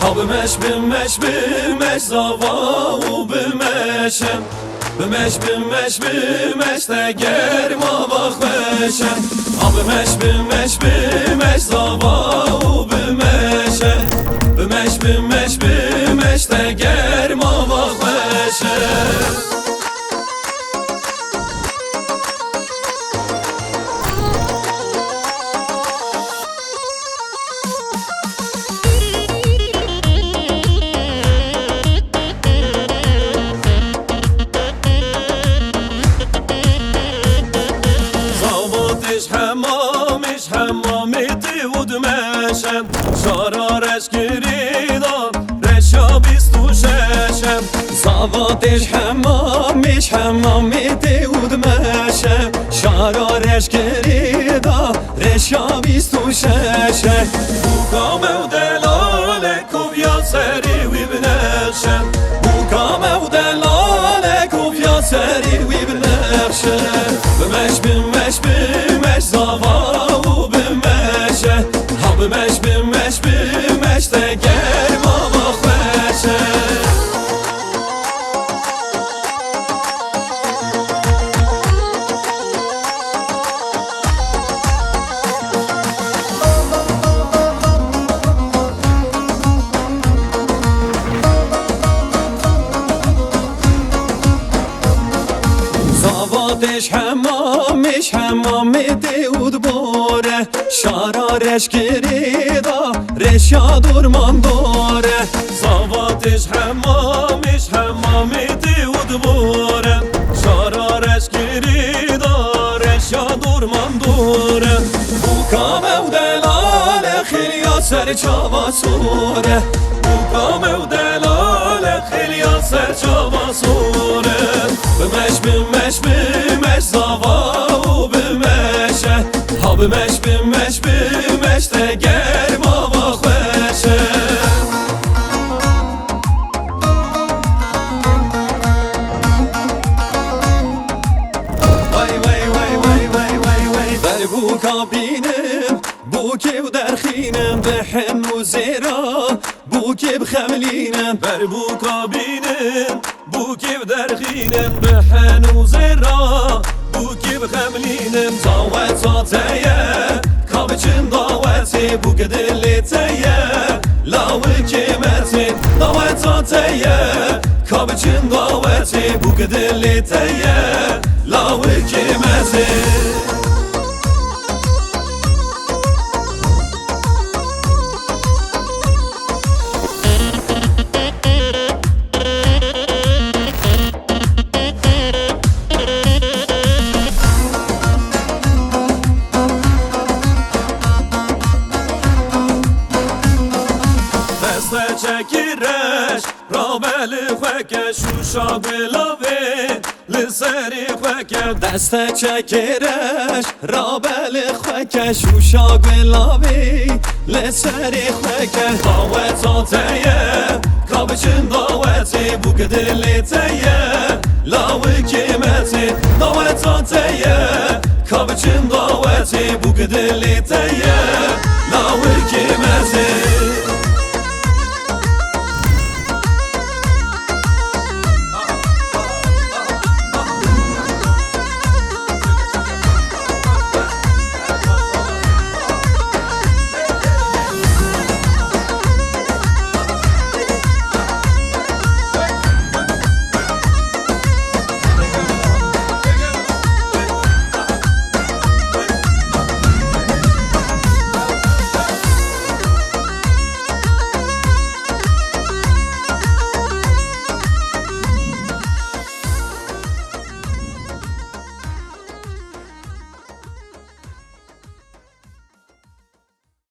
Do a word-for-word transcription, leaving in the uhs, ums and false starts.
Ha bimeş, bimeş, bimeş zava û bimeşe. Bimeş, bimeş, bimeş te germa va xweşe. Ha bimeş, bimeş, bimeş zava û bimeşe. Bimeş, bimeş, bimeş te germa va xweşe. Zavatêj hemamêj hemamê tê û dimeşe. Şara reşkirî da reşa bîst û şeşe. Zavatêj hemamêj hemamê tê û dimeşe. Şara reşkirî da reşa bîst û şeşe. Bûka me û delale koviya serê wî binexşe. Bûka me û delale koviya serê wî binexşe. Bimeş, bimeş, bimeş zava û bimeşe. Ha bimeş, bimeş, bimeş te germa va xweşe. Zavatêj hemamêj hemamê tê û dibore. Şara reşkirî da reşa dorman dore. Zavatêj hemamêj hemamê tê û dibore. Şara reşkirî da reşa dorman dore. Bûka me û delale xêliya ser çava sore. Bûka me û delale xêliya ser çava sore. Bimeş, bimeş, bimeş zava û bimeşe. Ha bimeş, bimeş, bimeş te germa va xweşe. Vay, vay, vay, vay, vay, vay, vay. Ber bûka bînim, bûkê û derxînim, bi hen û zêra bûkê bixemlînim. Ber bûka bînim, bûkê bi derxînim, bi hen û zêra bûkê bixemlînim. Daweta te ye, ka biçin dawetê, bûk dilê te ye, lawikê me tê. Daweta te ye, ka biçin dawetê, bûk dilê te ye, lawikê me tê. Deste çekî reş, rabe li xwe ke şûşa gulavê. Li serê xwe ke deste çekêreş, rabe li xwe ke şûşa gulavê, li serê xwe ke daweta te ye, ka biçin dawetê, bûk dilê te ye, lawikê me tê. Daweta te ye, ka biçin dawetê, bûk dilê te ye, lawikê